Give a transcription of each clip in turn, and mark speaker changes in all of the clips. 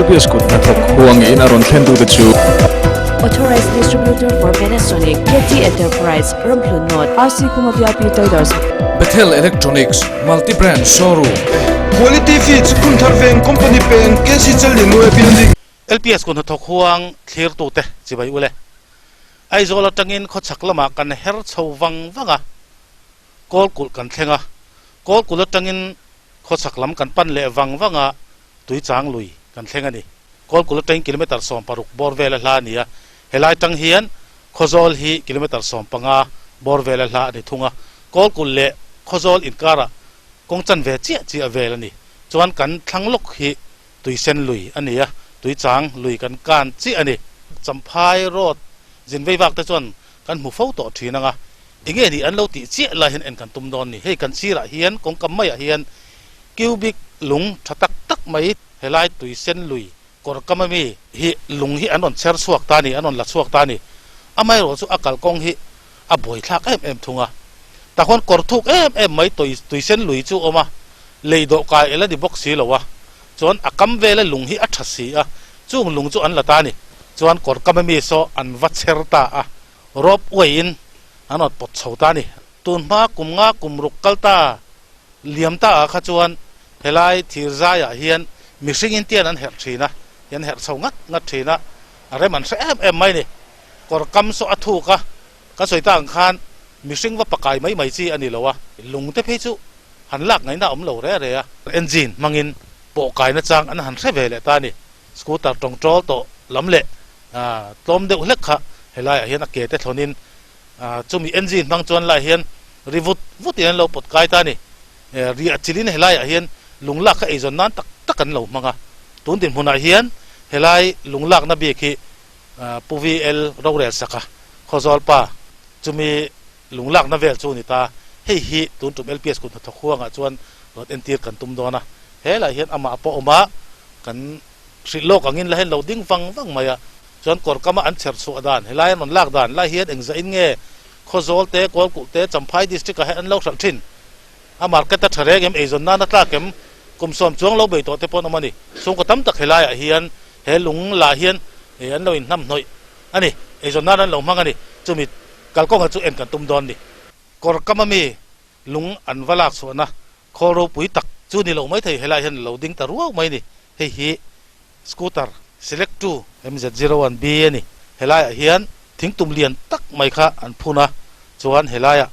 Speaker 1: LPS kut hnathawk huangin a rawn thlentute chu.
Speaker 2: Authorized Distributor for Panasonic, KT Enterprise, Ramhlun North, RC Khuma VIP Traders.
Speaker 1: Bethel Electronics, Multi Brand Showroom.
Speaker 3: Quality Feeds, Hunthar Veng, Company Peng, KC Challianue Building.
Speaker 4: LPS kut hnathawk huang thlirtute chibai ule. Aizawl atangin khawchhak lamah kan her chho vang vang a, Kawlkulh kan thleng a, Kawlkulh atangin khawchhak lam kan pan leh vang vang a, Tuichang lui kan thleng a ni. Kawlkulh atangin kilometre 16 bawr vela hla a ni a, helai tang hian Khawzawl hi kilometre 15 bawr vela hla a ni thung a, Kawlkulh leh Khawzawl inkarah kawng chanve chiah chiah vel a ni. Chuan kan thlang lawk hi Tuisen lui a ni a, Tuichang lui kan kan chiah a ni. Champhai road zin vei vak te chuan kan hmu fo tawh thin ang a, enge nih an lo tih chiah lai hian en kan tum dawn ni. Hei kan sirah hian kawngka maiah hian cubic lung tha tak tak mai helai Tuisen lui kawr kam ami hi lung hi an rawn chher chhuak ta a ni, an rawn la chhuak ta a ni. Amaherawh chu a kalkawng hi a buaithlak em em thung a. Tah khuan kawr thuk em em mai Tuisen lui chu awm a, lei dawhkai el a ni bawk si lo a, chuan a kam vela lung hi a tha si a, chung lung chu an la ta a ni. Chuan kawr kam ami saw an va chher ta a, rope uaiin an rawn pawt chho ta a ni. Tun hma kum nga kum ruk kal ta liam ta ah kha chuan helai thir zaiah hian mihring in tian an herh thin a, an herh chho ngat ngat thin a, a rem an hre em em mai a ni. Kawr kam saw a thuk a, ka sawi ta ang khan mihring va pakai mai mai chi a ni lo a, lung te phei chu han lak ngaihna a awm lo re re a. Engine hmangin pawh kaina chang an han hre ve leh ta a ni. Scooter tawngtawl tawh lam leh tlawm deuh hlek kha helaiah hian a ke te thlawnin chumi engine hmang chuan lai hian ri vut vutin an lo pawt kai ta a ni. Riah chilin helaiah hian lung lak kha eizawn nan tak tak an lo hmang a. Tun dinhmunah hian helai lung lakna bik hi Pu VL rorel sak a, Khawzawl pa chumi lung lakna vel chu a ni ta. Hei hi tun tum LPS kut hnathawk huangah chuan rawn entir kan tum dawn a. Helaiah hian amah pawh awm a, kan hrilh lawk angin la hian lo ding vang vang mai a. Chuan kawr kama an chher chhuah dan, helai an rawn lak dan lai hian engzah-in nge Khawzawl te, Kawlkulh te, Champhai District ah hian an lo hralh thin. A market a tha reng em, eizawn nan a tlak em, kum sawm chuang lo bei tawh te pawh an awm a ni. Chhungkaw tam tak helaiah hian he lung lah hian an lo inhnam hnawih a ni, eizawn nan an lo hmang a ni. Chumi kalkawnga chu en kan tum dawn ni. Kawr kama mi lung an va lak chhuahna khawl ropui tak chu ni lo maithei helaiah hian a lo ding ta ruau mai a ni. Hei hi Scooter Select 2 MZ01B a ni. Helaiah hian thingtum lian tak mai kha an phun a, chuan helaiah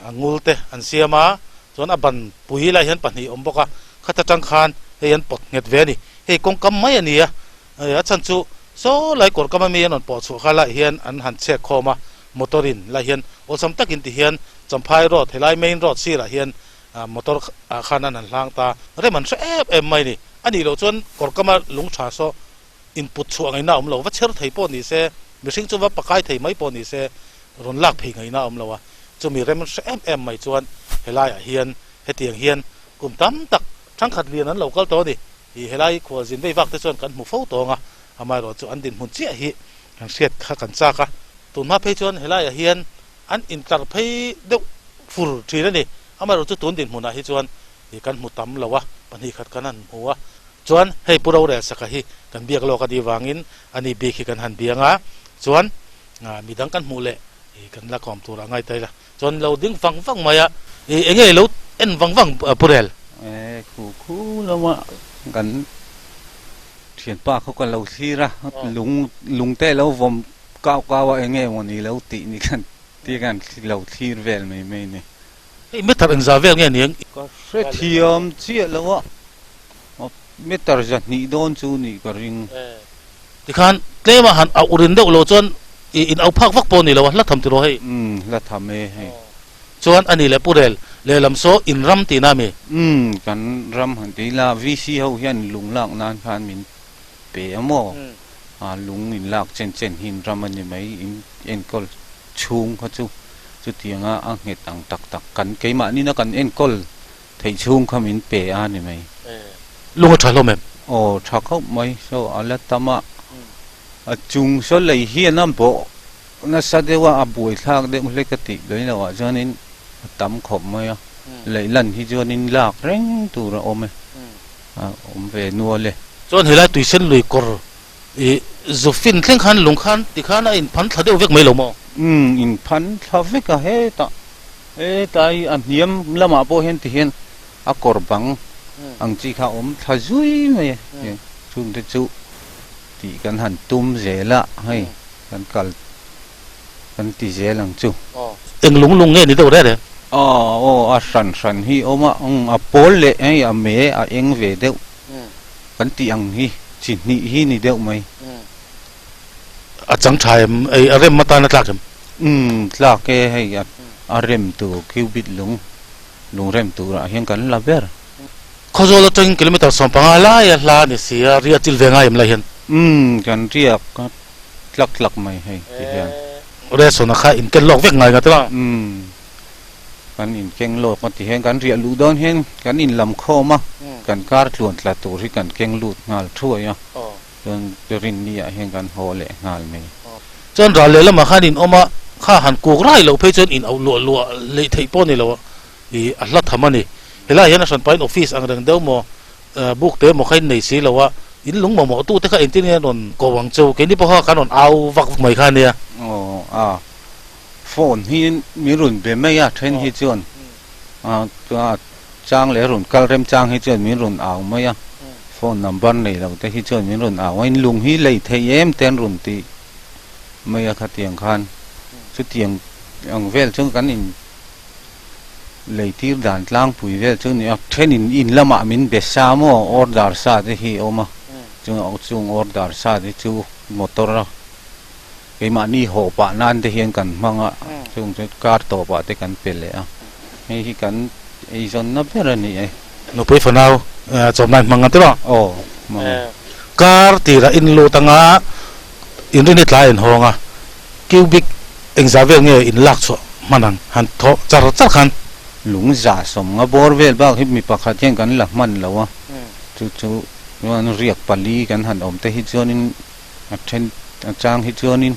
Speaker 4: a ngul te an siam a, chuan a ban pui lai hian pahnih a awm bawk a, khata tang khan hei an pawt nghet ve a ni. Hei kawngkam mai a ni a, a chhan chu saw lai kawr kam ami an rawn pawh chhuah kha lai hian an han chhek khawm a, motor in lai hian awlsam takin ti hian Champhai road helai main road sirah hian motor ah khan an han hlang ta rem an hre em em mai a ni. A nih loh chuan kawr kama lung tha saw input chhuah ngaihna a awm lo, va chher thei pawh ni se, mihring chu va pakai thei mai pawh ni se, rawn lak phei ngaihna a awm lo a. Chumi rem hre em em mai chuan helaiah hian hetiang hian kum tam tak thangkhat lian an lo kal tawh a ni. Ih helai khualzin vei vak te chuan kan hmu fo tawng a, amaherawh chu an dinhmun chiah hi kan hriat kha kan chak a. Tunhma phei chuan helaiah hian an intlar phei deuh fur thin a ni. Amaherawh chu tun dinhmunah hi chuan ih kan hmu tam lo a, pahnih khat kan han hmu a. Chuan hei Pu Rorel Saka hi kan biak lawk a nih vangin a ni bik hi kan han biang a, chuan midang kan hmuh leh kan la kawm tur a ngai ta ila. Chuan lo ding vang vang mai a, eng nge lo en vang vang Pu Rel?
Speaker 5: E khu khu lama kan thianpa khaw ka lo thlir a, lung lung te lo vawm kau kau a eng nge maw ni lo tih ni khan tia kan lo thlir vel mai mai ni.
Speaker 4: Hei meter engzah vel nge ni ang?
Speaker 5: Ka hrethiam chiah lo a, meter 200 dawn chu nih ka ring.
Speaker 4: Tikhan tlema han auh rin deuh lo chuan i in auh phak vak pawh ni lo a, hla tham tiraw hei?
Speaker 5: Umm, hla tham e hei.
Speaker 4: Chuan a ni leh Pu Rel, lehlam saw in ram tihna a mi?
Speaker 5: Umm, kan ram han ti ila, VC ho hian lung lak nan khan min pe a maw? A lung in lak chen chen hi in ram a ni mai, in enkawl chhung kha chu chutianga a nghet ang tak tak kan keimahni na kan enkawl theih chhung kha min pe a ni mai.
Speaker 4: Lung a tha hlawm em?
Speaker 5: Aw tha khawp mai, saw a la tam a, a chung saw lei hian a bawh nasa deuh a, a buaithlak deuh hlek a tih mai loh ah chuanin a tam khawp mai a, lei lan hi chuanin lak reng tur a awm e, a awm ve nual e.
Speaker 4: Chuan helai tuisen lui kawr i zufin thleng khan lung khan tikhan a inphan thla deuh vek mai lo maw?
Speaker 5: Umm, inphan thla vek a hetah, hetlai a hniam lamah pawh hian tihian a kawr bang ang chi kha a awm thla zui mai a, chungte chu tih kan han tum zel a, hei kan kal kan ti zel ang chu.
Speaker 4: Eng lung lung nge ni deuh reh reh?
Speaker 5: Aw aw a hran hran hi awm a, umm a pawl leh hei a me a eng ve deuh kan tih ang hi chi hnih hi ni deuh mai.
Speaker 4: A chang tha em? Ei a rem atan a tlak em?
Speaker 5: Umm tlak e hei a rem tur cubit lung lung rem turah hian kan la ber.
Speaker 4: Khawzawl atangin kilometer 15 lai a hla a ni si a, riah chil ve ngai em lai hian?
Speaker 5: Umm kan riak a tlak tlak mai hei ti hian.
Speaker 4: Ration a kha inken lawk vek ngai nga tila?
Speaker 5: Umm kan inkeng lawk a ti hian kan riah luh dawn hian kan inlam khawm a, kan kar tluan tla tur hi kan keng lut nghal thuai a, chuan rinni ah hian kan haw leh nghal mai.
Speaker 4: Chuan ral lehlamah khan in awm a, kha han kuk rai loh phei chuan in auh luah luah leh theih pawh ni lo a. Ih a hla tham a ni. Helaiah hian a hranpain office ang reng deuh maw, book te emaw kha in nei si lo a, in lung mamawh tu te kha engtin nge an rawn ko ang chu, keini pawh kha kan rawn au vak vak mai kha a nia.
Speaker 5: Aw a, phone hi min rawn be mai a, then hi chuan a chang leh a rawn kal rem chang hi chuan min rawn au mai a, phone number nei lo te hi chuan min rawn au a, in lung hi lei thei em te an rawn ti mai a khatiang khan, chutiang ang vel chuan kan in. Leitir dan tlangpui vel chu ni a, thenin in lamah min be sa maw order sa te hi a awm a, chung order sa te chu motor a keimahni haw pah nan te hian kan hmang a, chung chu car tawpah te kan pe leh a, hei hi kan eizawnna ber a ni e.
Speaker 4: Nupui fanau chawmna in hmang ang tiraw?
Speaker 5: Aw, hmang a.
Speaker 4: Car tirah in lut anga inrini tlai in hawng a, Cubic engzah vel nge in lak chhuah hman ang han thawh char char khan.
Speaker 5: Lung zah sawm nga bawr vel bak hi mi pakhat hian kan la hman lo a, chu chu chuan riak pali kan han awm te hi chuanin a then a chang hi chuanin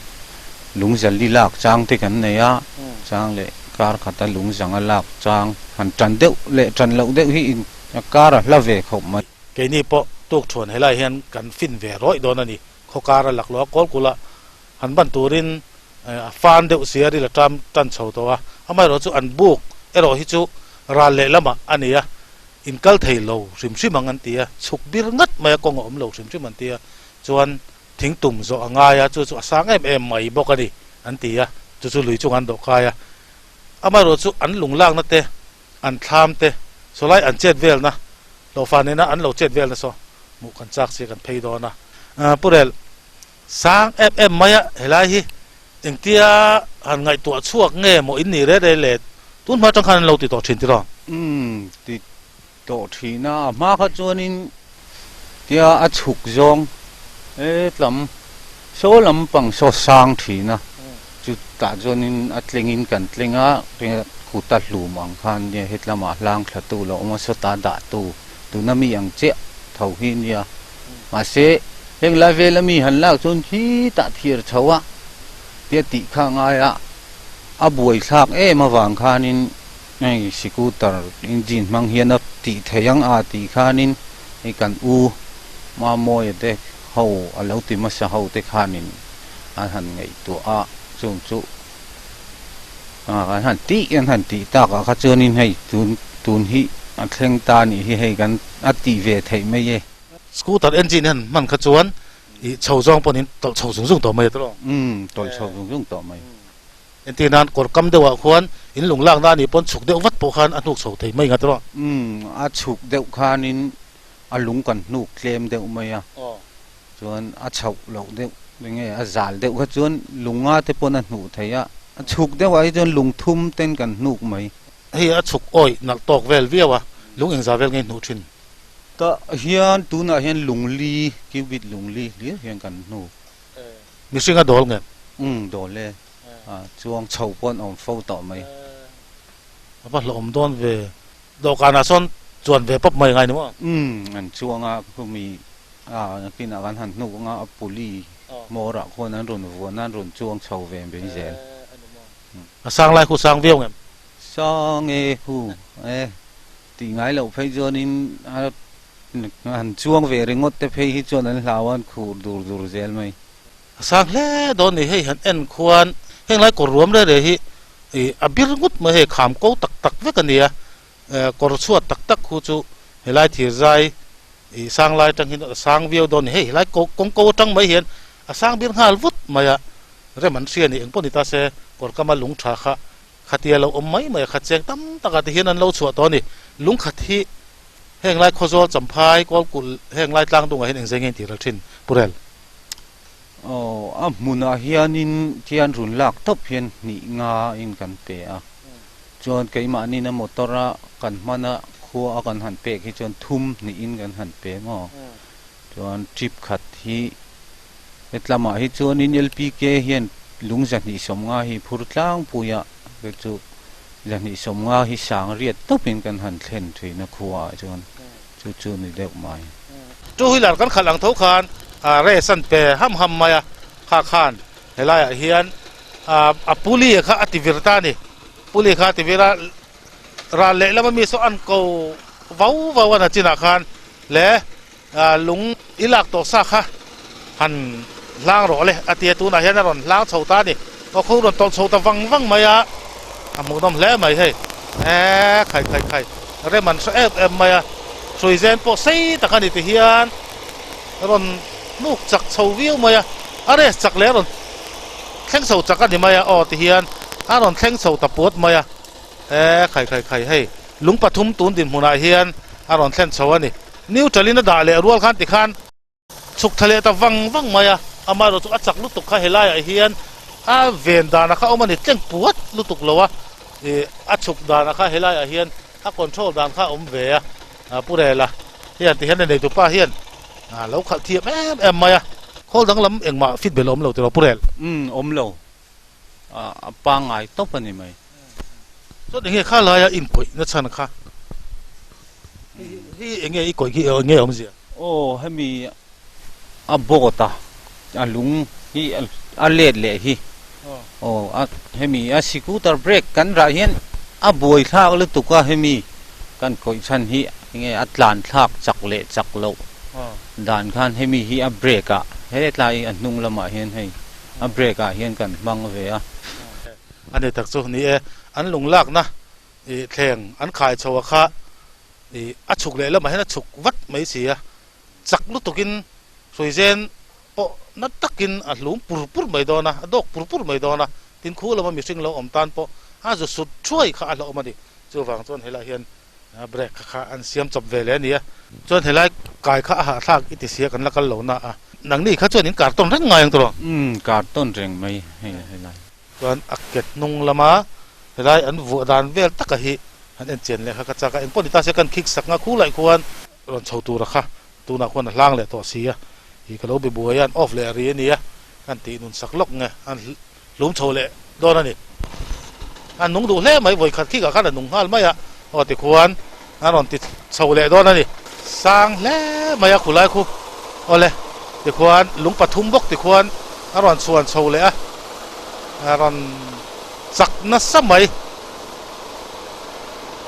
Speaker 5: lung zali lak chang te kan nei a, chang leh kar khata lung zanga lak chang han tan deuh leh tan loh deuh hi in a kar a hla ve khawp mai.
Speaker 4: Keini pawh tukṭhuan helai hian kan fin ve rawih dawn a ni. Khawkar a lak lo a, kawlkula han ban turin a fan deuh sia ril a ṭam tan chho tawh a, amaherawhchu an buk erawh hi chu ral lehlamah a ni a, in kal thei lo hrim hrim ang an ti a, chhuk bir ngat mai a kawng a awm lo hrim hrim an ti a, chuan thing tum zawh a ngai a, chu chu a sang em em mai bawk a ni an ti a, chu chu lui chungah an dawh kai a, amaherawhchu an lunglakna te an thlam te sawlai an chet velna hlawhfa nena an lo chet velna saw hmuh kan chak si kan phei dawn a, Purel. Sang em em mai a, helai hi engtia han ngaihtuah chhuak nge maw in nih reh reh le? Tun hma atang khan an lo ti tawh thin tiraw?
Speaker 5: Umm, ti tawh thin a, a hma kha chuanin tia a chhuk zawng hetlam saw lampang saw sang thin a, chutah chuanin a tlengin kan tleng a, kuta hlum ang khan nia hetlamah hlang thla tu lo awm a, sawta dah tu tuna mi ang chiah tho hi nia. Mahse, heng lai vela mi han lak chuan khitah thir chho a tia tih kha ngai a, a buaithlak em avang khanin hei scooter engine hmang hian a tih theih ang a tih khanin hei kan u Mamawia te ho a lo ti hmasa ho te khanin an han ngaihtuah a, chung chu an han tih an han tih takah kha chuanin hei tun tun hi a thleng ta nih hi hei kan a tih ve theih mai e.
Speaker 4: Scooter engine hian hman kha chuan ih chho zawng pawhin in tawlh chho zung zung tawh mai a tawh.
Speaker 5: Umm tawlh chho zung zung tawh mai.
Speaker 4: Entir nan kawr kam deuhah khuan in lung lakna a nih pawn chhuk deuh vat pawh khan a hnuk chho thei mai nga tawh.
Speaker 5: Umm a chhuk deuh khanin a lung kan hnuk tlem deuh mai a chuan a chhoh loh deuh enge a zal deuh kha chuan lunga te pawn a hnuh thei a, a chhuk deuhah hi chuan lung thum ten kan hnuk mai.
Speaker 4: Hei a chhuk awih nalh tawk vel viau a, lung engzah vel nge hnuh thin?
Speaker 5: Tah hian tunah hian lungli, cubit lungli hlir hian kan hnu.
Speaker 4: Mihring a dawl nge?
Speaker 5: Umm dawl e. A chuang chho pawh an awm fo tawh mai.
Speaker 4: A va hlawhawm dawn ve. Dawhkanah sawn chuan ve pawp mai ngai ni maw?
Speaker 5: Umm an chuang a, khumi a nakinah kan han hnuk anga a puli hmawrah khuan an rawn vuan a, an rawn chuang chho ve mai zel.
Speaker 4: A sang lai khu sang viau ngem?
Speaker 5: Sang e khu e. Tih ngai loh phei chuanin a Han chuang ve ringawt te phei hi chuan an hlau a, an khur dur dur zel mai.
Speaker 4: A sang hle dawn ni hei han en khuan heng lai kawr ruam rere hi ih a bir ngut mai hei kham ko tak tak vek a nia kawr chhuat tak tak khu chu helai thir zai ih sang lai atang hian a sang viau dawn ni hei helai ko kawng ko atang mai hian a sang bir nghal vut mai a rem an hria ni engpawh ni ta se kawr kama lung tha kha khatia lo awm mai mai a khat cheng tam takah te hian an lo chhuah tawh a ni lung khat hi Heng lai Khawzawl, Champhai, Kawlkulh heng lai tlang dungah hian engzeng nge in tih ral thin? Purel.
Speaker 5: Aw, a hmunah hianin thian run lak tawp hian hnih nga in kan pe a. Chuan keimahnin a motor a kan hman a, khua a kan han pek hi chuan thum hnih in kan han pe maw. Chuan trip khat hi hetlamah hi chuanin LPK hian lung zahnih sawmnga hi phur tlangpui a. Te chu zahnih sawmnga hi sang riat tawpin kan han thlen thin a khuaah chuan chu chu ni deuh mai.
Speaker 4: Two wheeler kan khalh ang tho khan race an pe ham ham mai a, kha khan helaiah hian a pulley kha a ti vir ta a ni. Pulley kha a ti vir a, ral lehlam ami saw an ko vau vau a na chinah khan le lung i lak tawh sa kha han hlang rawh le a ti a, tunah hian a rawn hlang chho ta a ni. Aw khaw rawn tawlh chho ta vang vang mai a, a hmuhnawm hle mai hei. Eee khai khai khai rem an hre em em mai a, hruizen pawh sei tak a ni ti hian rawn hnuk chak chho viau mai a, a rest chak leh a rawn thleng chho chak a ni mai a, aw ti hian a rawn thleng chho ta puat mai a. Eee khai khai khai hei lung pathum tun dinhmunah hian a rawn thlen chho a ni. Neutral in a dah leh rual khan tikhan chhuk tha leh ta vang vang mai a, amaherawh chu a chak lutuk kha helaiah hian a ven danah kha a awm a ni, tleng puat lutuk lo a, ih a chhuk danah kha helaiah hian a control dan kha a awm ve a, Pu Rela hian tihian a neitupa hian a lo khalh thiam em em mai a, khawl danglam engmah fit belh a awm lo tiraw Pu Rel?
Speaker 5: Umm awm lo, a pangngai tawp a ni mai.
Speaker 4: Chuan enge kha laia in kawih na chhan kha hi enge i kawih khi enge awmzia?
Speaker 5: Aw hemi a boat a a lung hi a let leh hi aw a hemi a scooter brake kan rah hian a buai thlak lutuk a hemi kan kawih chhan hi enge a tlan thlak chak leh chak loh dan khan hemi hi a brake ah hetlai a hnung lamah hian hei a brake ah hian kan hmang ve a.
Speaker 4: A ni tak chu ni e, an lung lakna ih thleng an khai chho a kha ih a chhuk leh lamah hian a chhuk vat mai si a, chak lutukin hruizen pawh na takin a hlum pur pur mai dawn a, a dawk pur pur mai dawn a, tin khu lama mihring lo awm tan pawh a zu sut thuai kha a hlauhawm a ni. Chuvang chuan helaiah hian brake kha kha an siam chawp ve leh a ni a, chuan helai kai kha a hahthlak i ti sia kan la kal lo na a, nangni kha chuan in kartawn reng ngai ang tawh.
Speaker 5: Umm kartawn reng mai hei helai.
Speaker 4: Chuan a ke hnung lama helai an vuah dan vel taka hi han en chian leh kha ka chak a, engpawh ni ta se kan khik sak nga khu laih khuan rawn chho tura kha tunah khuan a hlang leh tawh si a, ih ka lo be buai a an off leh ri a nia kan tih nun sak lawk nge an hlum chho leh dawn a ni. A nung duh hle mai, vawikhat khikah khan a nung nghal mai a, aw tikhuan a rawn ti chho leh dawn a ni. Sang hle mai a khulai khu, awle tikhuan lung pathum bawk tikhuan a rawn chhuan chho leh a, a rawn chak nasa mai.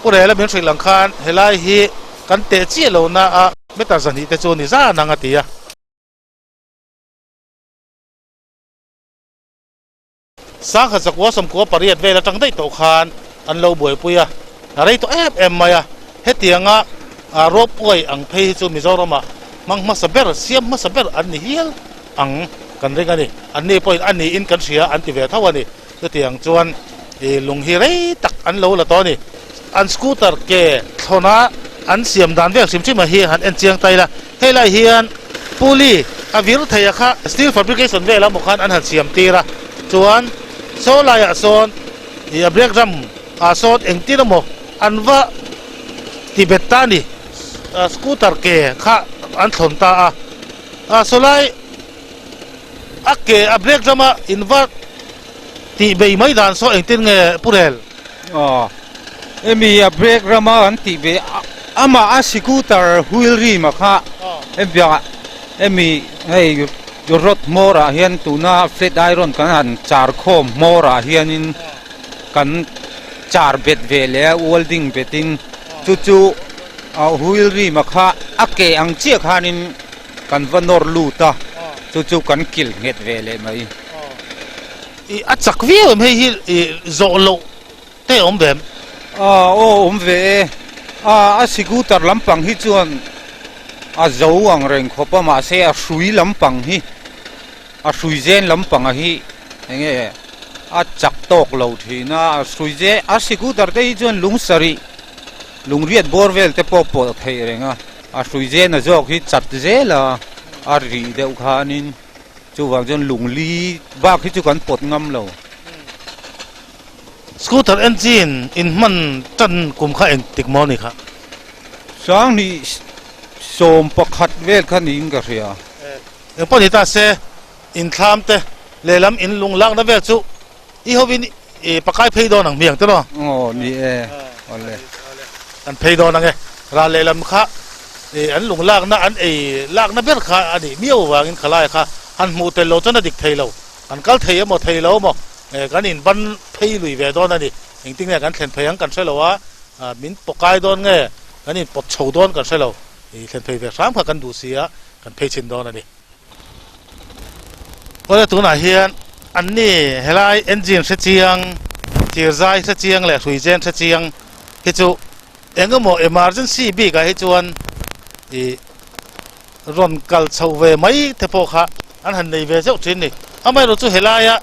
Speaker 4: Pu Rela min hrilh ang khan helai hi kan teh chiah lohna a meter 200 te chu ni zan ang a ti a. Sangha zakua sawmkua pariat vel atang daih tawh khan an lo buaipui a, a rei tawh em em mai a. Hetianga rope way ang phei hi chu Mizoramah hmang hmasa ber, siam hmasa ber an ni hial ang kan ring a ni. Anni pawhin a niin kan hria an ti ve tho a ni. Chutiang chuan ih lung hi rei tak an lo la tawh a ni. An scooter ke thlawna an siam dan vel hrim hrim a hi han en chiang ta ila, helai hian pulley a vir thei a kha steel fabrication vel amaw khan an han siam tir a, chuan saw laiah sawn ih a brake drum ah sawn engtin emaw an va ti bet ta a ni, scooter ke kha an thlawn ta a, ah saw lai a ke a brake drum a in va tih bei mai dan saw engtin nge pu rel?
Speaker 5: Aw, hemi a brake rama an tih ve amah a scooter wheel rim a kha hemi hemi hei rod hmawr ah hian tuna flat iron kan han char khawm hmawr ah hianin kan char bet ve leh a welding bet in chu chu. A wheel rim a kha a ke ang chiah khanin kan va nawr lut a, chu chu kan kilh nghet ve leh mai.
Speaker 4: I a chak viau em hei hi i zawh loh te a awm ve em?
Speaker 5: A aw awm ve e. A a scooter lampang hi chuan a zo ang reng khawp a mahse a hrui lampang hi a hrui zen lampang a hi eng nge a chak tawk lo thin a, a hrui zen a scooter te hi chuan lung sarih lungriat bawr vel te pawh pawh theih reng a, a hrui zen a zawk hi chat zel a a rih deuh khanin. Chuvang chuan lungli bak hi chu kan pawt ngam lo.
Speaker 4: Scooter engine in hman tan kum kha engtik maw ni kha?
Speaker 5: Sanghnih 11 vel kha niin ka hria.
Speaker 4: Engpawh ni ta se, inthlam te lehlam in lung lakna vel chu i hovin i pakai phei dawn ang hmiang te maw?
Speaker 5: Aw ni e, awle.
Speaker 4: Kan phei dawn ang e. Ral lehlam kha an lung lakna an ei lakna ber kha a nih miau avangin khalai kha han hmuh tel lo chuan a dik thei lo. Kan kal thei emaw thei lo emaw kan in ban phei lui ve dawn a ni. Engtin nge kan thlen phei ang kan hre lo a, min pawkai dawn nge kan in pawt chho dawn kan hre lo. I thlen phei ve hram kha kan duh si a, kan phei chhin dawn a ni. Awle tunah hian anni helai engine hre chiang, thirzai hre chiang leh hruizen hre chiang hi chu eng emaw emergency bikah hi chuan ih rawn kal chhoh ve mai te pawh kha an han nei ve zeuh thin ni. Amaherawhchu chu helaia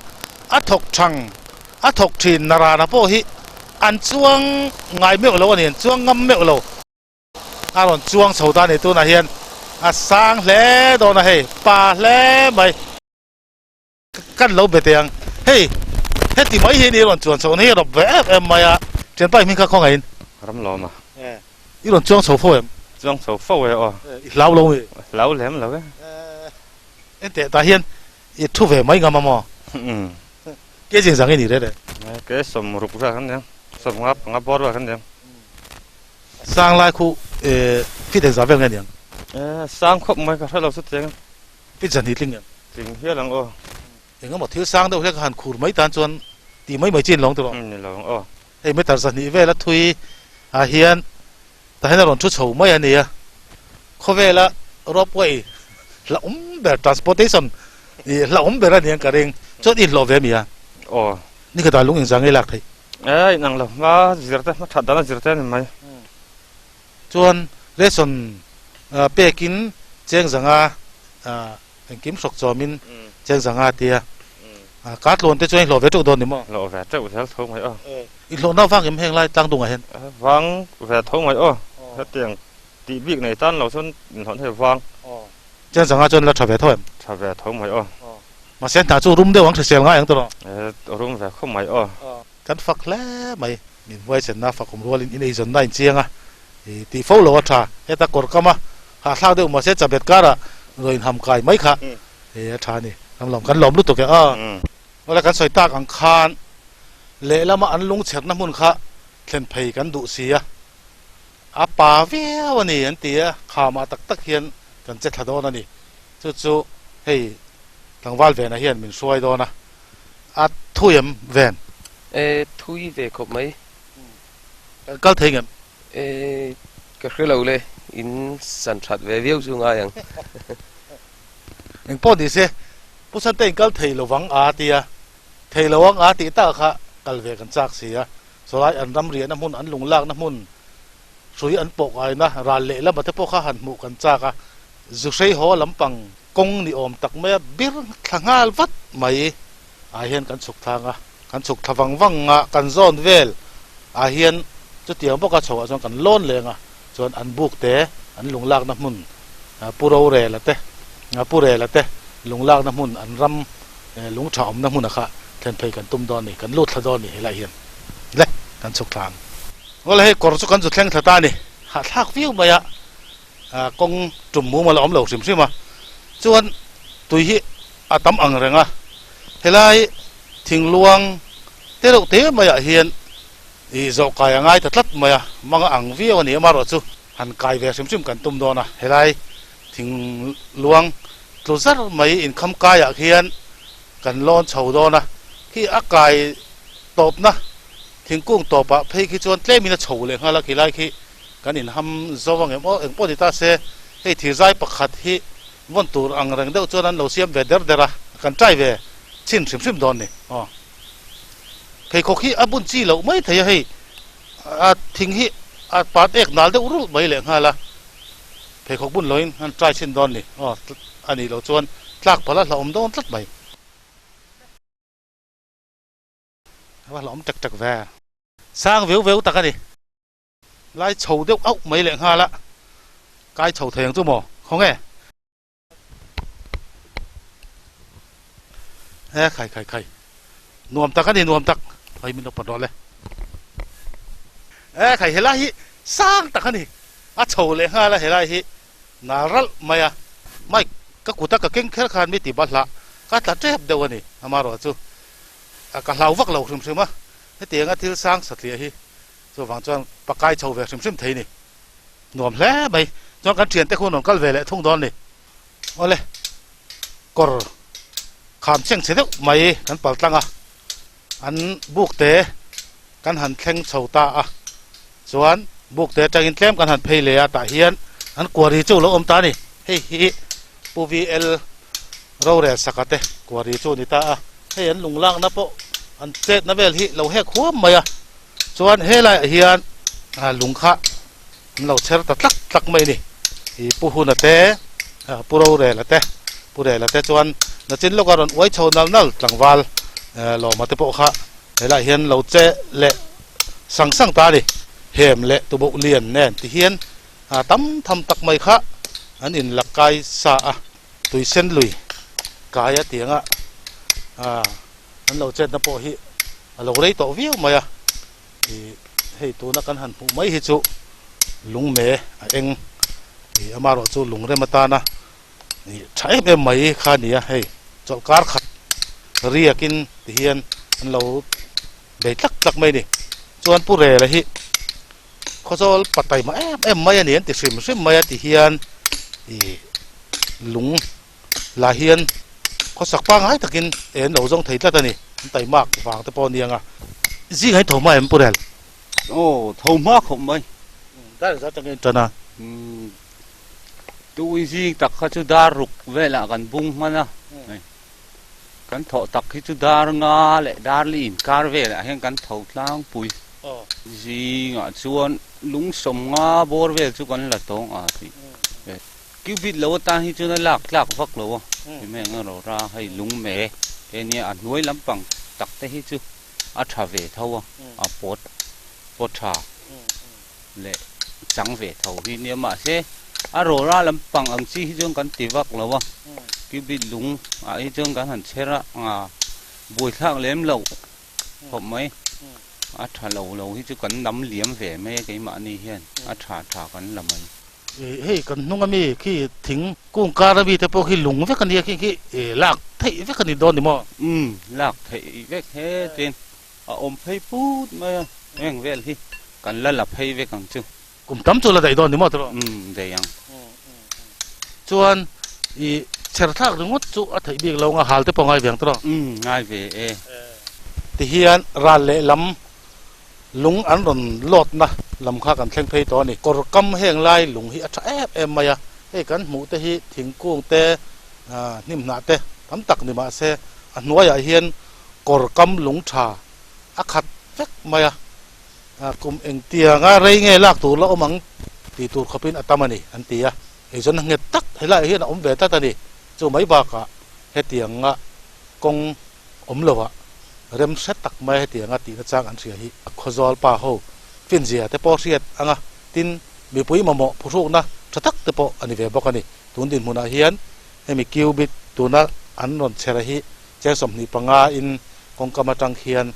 Speaker 4: a thawk thang a thawk thin narana pawh hi an chuang ngai meuh lo a ni, an chuang ngam meuh lo. A rawn chuang chho ta a ni tunah hian a sang hle dawn a hei pa hle mai kan lo be teh ang hei heti mai hi ni rawn chuan chho na hi a rawp ve em em mai a thianpa i hming kha khawngaih in
Speaker 6: Ram lawm a
Speaker 4: i rawn chuang chho fo em
Speaker 6: chuang chho fo e aw
Speaker 4: i hlau lo mi
Speaker 6: hlau lem lo e
Speaker 4: enteh tah hian i thu ve mai ngam a maw ke zing zang i ni reh reh
Speaker 6: ke 60 vel kan ni ang 55 bawr vel kan ni ang.
Speaker 4: Sang lai khu fit engzah vel nge niang?
Speaker 6: Sang khawp mai ka hre lo chutiang.
Speaker 4: Fit zan hi tling em?
Speaker 6: Tling hial ang aw.
Speaker 4: Engemaw thil sang deuh hlek a han khur mai tan chuan tih mai mai chin lawng tawh.
Speaker 6: Ni lo ang aw.
Speaker 4: Hei meter 200 vel a thui ah hian tah hian a rawn thu chho mai a nia. Khawvela ropeway hlauhawm ber transportation hlauhawm ber a niang ka ring. Chuan i hlawh ve mi a?
Speaker 6: Aw.
Speaker 4: Nikhatah lung engzah nge lak theih?
Speaker 6: E inang lo hma zir te hma that dan a zir te a ni mai.
Speaker 4: Chuan ration pekin cheng zanga engkim hrawk chawmin cheng zanga a tia. Ka tlawn te chuan i hlawh ve teuh dawn ni maw?
Speaker 6: Hlawh ve teuh zel tho mai aw.
Speaker 4: I hlawhna vang em heng lai tlang dungah hian?
Speaker 6: Vang ve tho mai aw. Hetiang tih bik nei tan lo chuan inhlawhna hi vang.
Speaker 4: Cheng zanga chuan la tha ve tho em?
Speaker 6: Tha ve tho mai aw.
Speaker 4: Mahse hna chu rum deuh ang hrisel ngai ang tawh.
Speaker 6: E rum ve khawp mai aw.
Speaker 4: Kan fak hle mai. Min huaisenna fak awm rualin in eizawnna in chiang a, i tih fo lo a tha. Heta kawr kam a hahthlak deuh mahse chabet karah rawn inham kai mai kha e a tha a ni. Kan lawm kan lawm lutuk e aw. Awle kan sawi tak ang khan lehlama an lungchherna hmun kha thlen phei kan duh si a, a pa viau a ni an ti a, khamah tak tak hian kan che thla dawn a ni. Chu chu hei tlangval Vena hian min hruai dawn a, a thui em Ven?
Speaker 7: E, thui ve khawp mai.
Speaker 4: Kan kal thei ngem?
Speaker 7: E, ka hre lo le, in san that ve viau chu ngai ang.
Speaker 4: Eng pawh ni se, Pu Sante in kal thei lo vang a tia, thei lo ang a tih tak kha kal ve kan chak si a, sawlai an ram riahna hmun, an lung lakna hmun, Hrui an pawh kaina ral lehlam te pawh kha han hmuh kan chak a, zu hrei haw lampang kawng ni awm tak maia bir thla nghal vat mai ah hian kan chhuk thlang a, kan chhuk thla vang vang a, kan zawn vel ah hian chutiang bawka chho ah chuan kan lawn leng a, chuan an buk te an lung lakna hmun Pu Rorela te Pu Rela te lung lakna hmun an ram lung tha awmna hmun ah kha thlen phei kan tum dawn a ni, kan lut thla dawn a ni helai hian le kan chhuk thla ang. Awle hei kawr chu kan zu thleng thla ta a ni. Hahthlak viau mai a, kawng tum mumal a awm lo hrim hrim a. Chuan tui hi a tam ang reng a, helai thingluang te reuh te maiah hian ih zawh kai a ngai ta tlat mai a, mang a ang viau a ni. Amaherawhchu han kai ve hrim hrim kan tum dawn a, helai thingluang tlu zar mai inkham kaiah khian kan lawn chho dawn a, khi a kai tawpna. Thingkung tawpah phei khi chuan tlemin a chho leh nghal a, khilai khi Kan inham zo ang em aw, eng pawh ni ta se, hei thirzai pakhat hi vawn tur ang reng deuh chuan an lo siam ve der der a, kan try ve chhin hrim hrim dawn ni aw. Pheikhawk hi a bun chi loh mai thei a, hei a thing hi a pat ek nal deuh rulh mai leh nghal a, pheikhawk bun loin an try chhin dawn ni aw, a nih loh chuan tlak palh a hlauhawm dawn tlat mai. A va hlauhawm tek tek ve. Sang veu veu tak a ni. Lai chho deuh auh mai leh nghal a, kai chho thei ang chu maw? Khawnge? E khai khai khai. Nuam tak a ni, nuam tak. Hei min lo pan rawh le. E khai helai hi sang tak a ni. A chho leh nghal a helai hi nal ralh mai a. Mike, ka kut a ka keng kher khan mi ti balhlah ka tla tep deuh a ni. Amaherawhchu chu ka hlau vak lo hrim hrim a. Hetianga thil sang satliah hi Chuvang chuan pakai chho ve hrim hrim thei ni. Nuam hle mai. Chuan kan thiante khu an rawn kal ve leh thung dawn ni. Awle, kawr kham cheng chhe deuh mai kan pal tlang a, an buk te kan han thleng chho ta a. Chuan buk te atangin tlem kan han phei leh a, tah hian an kuari chu lo awm ta a ni. Hei hi Pu VL rorel saka te kuari chu a ni ta a. Hei an lunglakna pawh an chetna vel hi lo hek huam mai a. Chuan helaiah hian lung kha an lo chher ta tlak tlak mai a ni. Ih Pu Huna te, Pu Rorela te, Pu Rela te chuan nachin lawka rawn uai chho nal nal tlangval Lawma te pawh kha helaiah hian lo che leh sang sang ta a ni. Hem leh tuboh lian nen ti hian tam tham tak mai kha an inla kai sa a, tui sen lui kai a tianga an lo chetna pawh hi a lo rei tawh viau mai a, ih hei tuna kan han hmuh mai hi chu lungme a eng ih amaherawh chu lungrem atana ih tha em em mai kha a ni a, hei chawlhkar khat riakin ti hian an lo bei tlak tlak mai a ni. Chuan Pu Rela hi Khawzawl pa taima em em mai a ni an ti hrim hrim mai a ti hian ih lung lah hian khawsak pangngai takin en lo zawng thei tlat a ni. An taimak vang te pawh a ni ang a. Zing hi tho hma em Pu Rel?
Speaker 5: Aw, tho hma khawp mai.
Speaker 4: Dar zat atangin tan a.
Speaker 5: Tui zing tak kha chu dar ruk velah kan bung hman a. Kan thawh tak hi chu dar nga leh dar li inkar velah hian kan tho tlangpui. Zingah chuan lung sawm nga bawr vel chu kan la tawng a tih. Cubit lo atan hi chuan a lak tlak vak lo a, hemi ang erawh ra hei lung me te nia a hnuai lampang tak te hi chu a tha ve tho a, a pawt pawt tha leh chang ve tho hi nia mahse a rawra lampang ang chi hi chuan kan ti vak lo a, cubit lung ah hi chuan kan han chher a buaithlak lem loh khawp mai. A tha lo lo hi chu kan lam liam ve mai a keimahni hian a tha tha kan la mai.
Speaker 4: Hei kan hnung ami khi thing kung kar ami te pawh khi lung vek a nia khi khi lak theih vek a ni dawn ni maw?
Speaker 5: Umm lak theih vek he tin a awm phei put mai a heng vel hi kan la la phei vek ang chu.
Speaker 4: Kum tam chu la daih dawn ni maw tiraw?
Speaker 5: Umm daih ang.
Speaker 4: Chuan i chher thlak ringawt chu a theih bik lo nga hal te pawh ngai ve ang tiraw?
Speaker 5: Umm ngai ve e.
Speaker 4: Tihian ral lehlam Lung an rawn lawtna lam kha kan thleng phei tawh a ni. Kawr kam heng lai lung hi a tha em em mai a, hei kan hmuh te hi thingkung te, hnim hnah te tam tak ni mah se a hnuaiah hian kawr kam lung tha a khat vek mai a, kum engtianga rei nge lak tur la awm ang tih tur khawpin a tam a ni an ti a, eizawn nghet tak helaiah hian a awm ve tlat a ni. Chu mai bakah hetianga kawng awm lo a, rem hre tak mai hetianga tihna chang an hria hi a Khawzawl pa ho finzia te pawh hriat ang a, tin mipui mamawh phuhrukna tha tak te pawh a ni ve bawk a ni. Tun dinhmunah hian hemi cubit tuna an rawn chher a hi cheng 25 in kawngkam atang khian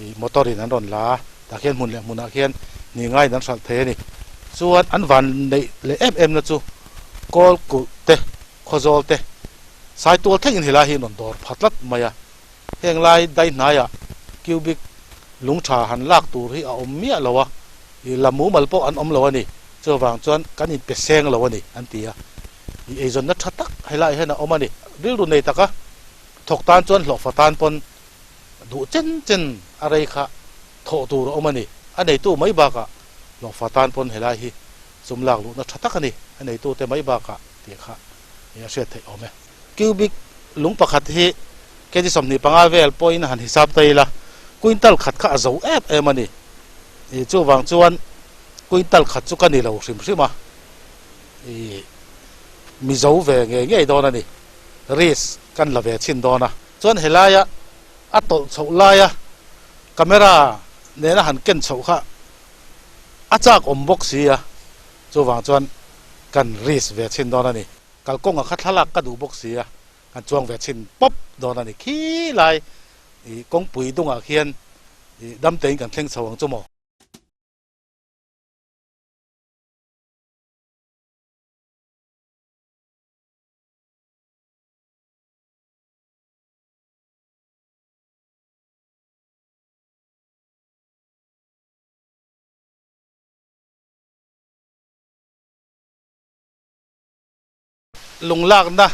Speaker 4: ih motor in an rawn la a, tah khian hmun leh hmunah khian ni ngaiin an hralh thei a ni. Chuan an van neih leh em em na chu kawl kulh te Khawzawl te Saitual thlengin helai hi an rawn dawr pha tlat mai a, heng lai dai hnaiah cubic lung tha han lak tur hi a awm miah lo a, ih la mumal pawh an awm lo a ni, chuvang chuan kan inpe seng lo a ni an ti a, ih eizawnna tha tak helaiah hian a awm a ni. Rilru nei taka thawk tan chuan hlawhfa tan pawn duh chen chen a rei kha thawh tur a awm a ni, a neitu mai bakah. Hlawhfa tan pawn helai hi sum lak luhna tha tak a ni, a neitute mai bakah tih kha a hriat theih awm e. Cubic lung pakhat hi kg 25 vel pawhin han hisap ta ila, quintal khat kha a zo em em a ni. Ih chuvang chuan quintal khat chu ka ni lo hrim hrim a, ih mi zo ve ngei ngei dawn a ni. Risk kan la ve chhin dawn a. Chuan helaia a tawlh chhoh laia camera nena han ken chhoh kha a chak awm bawk si a, chuvang chuan kan risk ve chhin dawn a ni. Kalkawnga kha thlalak ka duh bawk si a, kan chuang ve chhin pawp dawn a ni. Khi lai ih kawngpui dungah khian ih dam tein kan thleng chho ang chu maw? Lunglakna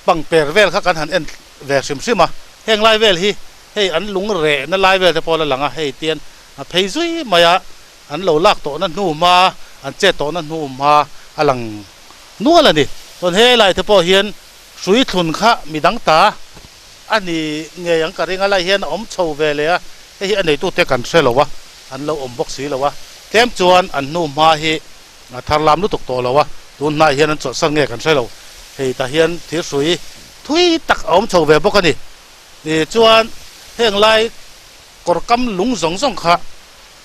Speaker 4: pangper vel kha kan han en ve hrim hrim a, heng lai vel hi hei an lung rehna lai vel te pawh la lang a, hei tian a phei zui mai a, an lo lak tawhna hnu hma, an chet tawhna hnu hma a lang nual a ni. Chuan he lai te pawh hian hrui thlun kha midang ta a ni ngei ang ka ring a, lai hian a awm chho ve leh a, hei hi a neitute kan hre lo a, an lo awm bawk si lo a, tlem chuan an hnu hma hi A thar lam lutuk tawh lo a, tun hnaiah hian an chawlhsan nge kan hre lo. Hei tah hian thir hrui thui tak a awm chho ve bawk a ni. Ih chuan heng lai kawr kam lung zawng zawng kha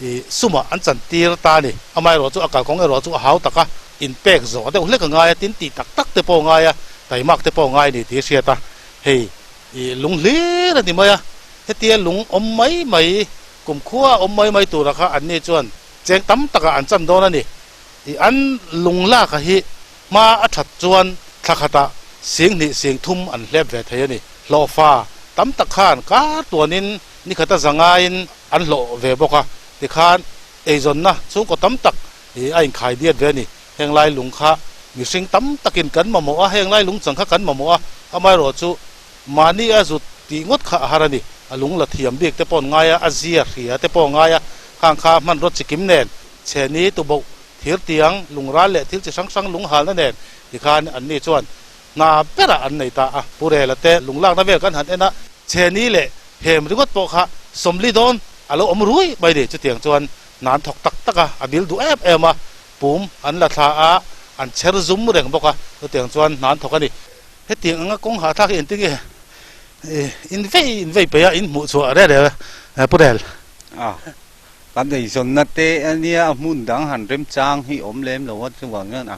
Speaker 4: ih sumah an chan tir ta a ni. Amaherawh chu a kalkawng erawh chu a hau tak a, inpek zawh deuh hlek a ngai a, tin tih tak tak te pawh a ngai a, taimak te pawh a ngai a ni tih a hriat a. Hei ih lung hlir a ni mai a, hetia lung awm mai mai, kumkhua awm mai mai tura kha anni chuan Cheng tam takah an chan dawn a ni. I an lung lak a hi hma a that chuan thla khatah 2000 3000 an hlep ve thei a ni. Hlawhfa tam tak khan kar tuanin ni khata zangaiin an hlawh ve bawk a, tikhan eizawnna chhungkaw tam tak i a inkhai diat ve a ni. Heng lai lung kha mihring tam takin kan mamawh a, heng lai lung chang kha kan mamawh a, amaherawh chu mahni a zut tih ngawt kha a har a ni. A lung la thiam bik te pawh an ngai a, a zia hria te pawh a ngai a, khang kha hmanraw chikim nen, chheni, tuboh, thir tiang, lungral leh thil chi hrang hrang lung halna nen tikhan anni chuan hna berah an nei ta a. Pu Rela te lunglakna vel kan han en a, chheni leh hem ringawt pawh kha 40 dawn a lo awm rui mai ni. Chutiang chuan hna an thawk tak tak a, a bil duh em em a, pum an la thla a, an chher zum reng bawk a, chutiang chuan hna an thawk a ni. Hetiang anga kawng hahthlak hi engtin nge in vei in vei peih a, in hmuh chhuah rel rel Pu Rel?
Speaker 5: A, kan eizawnna te a nia, a hmun dang han remchang hi awm lem lo a, chuvang hian a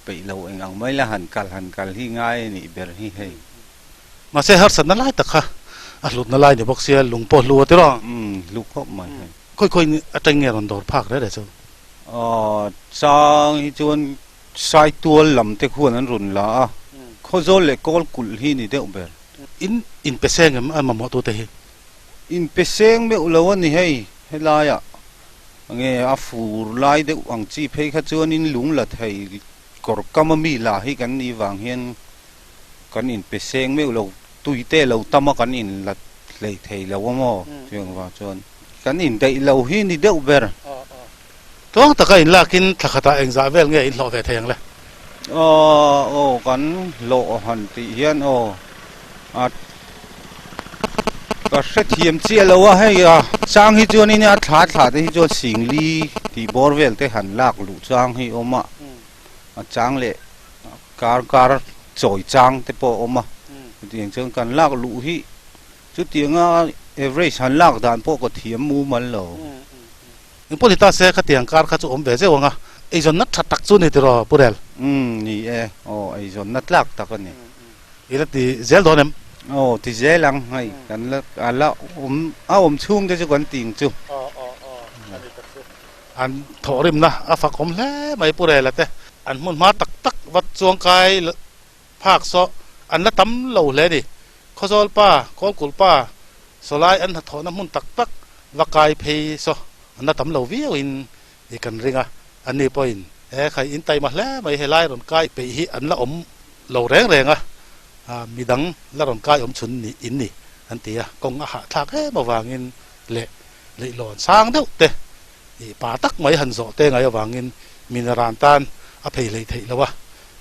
Speaker 5: peih lo eng ang mai la han kal han kal hi ngai a nih ber hi hei.
Speaker 4: Mahse harsatna lai tak kha a hlutna lai ni bawk sia, lung pawh hlu a ti rawh.
Speaker 5: Umm, hlu khawp mai hei.
Speaker 4: Khawi khawi atang nge rawn dawr phak rel rel chu?
Speaker 5: Aw, chang hi chuan Saitual lam te khuan an rawn la a, Khawzawl leh Kawlkulh hi ni deuh ber.
Speaker 4: In inpe seng em a mamawh tute hi?
Speaker 5: Inpe seng meuh lo a ni hei, helaiah nge a fur lai deuh ang chi phei kha chuanin lung la thei kawr kam a mi la hi kan nih vang hian kan inpe seng meuh lo, tui te lo tam a kan in la hlei thei lo a maw chuang vang chuan kan indaih lo hi ni deuh ber.
Speaker 4: Tluang taka in lakin thla khatah engzah vel nge in hlawh ve thei ang le?
Speaker 5: Aw aw kan hlawh han tih hian aw a ka hrethiam chiah lo a hei a chang hi chuanin a thla thla te hi chuan singli tih bawr vel te han lak luh chang hi awm a a chang leh kar kar chawi chang te pawh a awm a chutiang chuan kan lak luh hi chutianga average han lak dan pawh ka thiam mumal lo.
Speaker 4: Eng pawh ni ta se khatiang kar kha chu awm ve zeuh ang a, eizawnna tha tak chu ni tiraw Pu Rel?
Speaker 5: Umm ni e, aw eizawnna tlak tak a ni.
Speaker 4: I la ti zel dawn em?
Speaker 5: Aw ti zel ang hei kan la a la awm a awm chhung te chu kan ting chu.
Speaker 4: Aw aw aw a ni tak chu. An thawhrimna a fak awm hle mai Pu Rela te. An hmun hma tak tak vat chuang kai phak saw an la tam lo hle ni. Khawzawl pa, Kawlkulh pa, Sawlai an hnathawhna hmun tak tak va kai phei saw an la tam lo viau in i kan ring a, anni pawhin he khai in taima hle mai helai rawn kai peih hi an la awm lo reng reng a, midang la rawn kai awm chhun ni in ni an ti a, kawng a hahthlak em avangin leh leihlawn sang deuh te. I pa tak mai han zawh te ngai avangin mi naran tan a phei hlei theih lo a,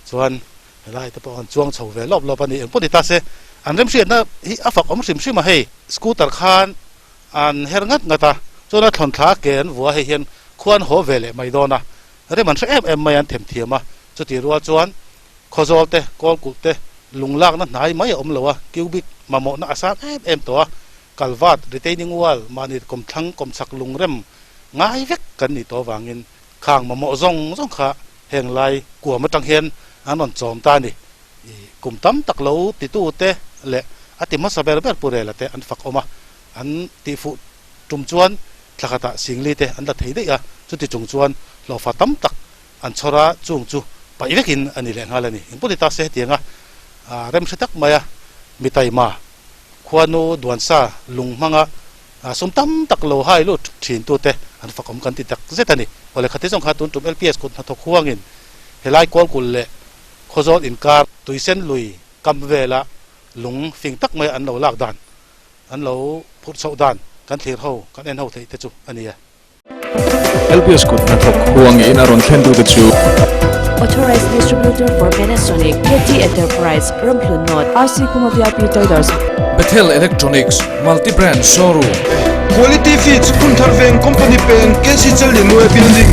Speaker 4: chuan helai te pawh han chuang chho ve lawp lawp a ni. Engpawh ni ta se, an remhriatna hi a fak awm hrim hrim a hei. Scooter khan an her ngat ngat a, chuan a thlawn thla ke an vua hei hian khua an haw ve leh mai dawn a, rem an hre em em mai an themthiam a, chutih rual chuan Khawzawl te, Kawlkulh te lunglakna hnai mai a awm lo a, cubic mamawhna a sang em em tawh a, Kalvat, retaining wall, mahni kawmthlang kawmchhak lungrem ngai vek kan nih tawh avangin khang mamawh zawng zawng kha heng lai kuam atang hian an rawn chawm ta a ni. I kum tam tak lo titu te leh a ti hmasa ber ber Pu Rela te an fak awm a, an tihfuh tum chuan thla khatah Singli te an la thei daih a, chuti chung chuan hlawhfa tam tak an chhawr a, chung chu paih vekin a ni leh nghal a ni. Engpawh ni ta se hetianga remhre tak maia mi taima Khuanu duansa lung hmanga sum tam tak lo hai lut thin tute an fakawm kan ti tak zet a ni. Awle khati zawng kha tun tum LPS kut hnathawk huangin helai Kawlkulh leh Khawzawl inkar Tuisen lui kam vela lung fing tak mai an lo lak dan, an lo phurh chhoh dan kan thlir ho, kan en ho theih te chu a ni e.
Speaker 1: LPS kut hnathawk huangin a rawn thlen tute chu.
Speaker 2: Authorized Distributor for Panasonic, KT Enterprise, Ramhlun North, RC Kuma VIP Traders.
Speaker 1: Bethel Electronics, Multi Brand Showroom.
Speaker 3: Quality Feeds, Phunthar Veng Company Peng, KC Challianue Building.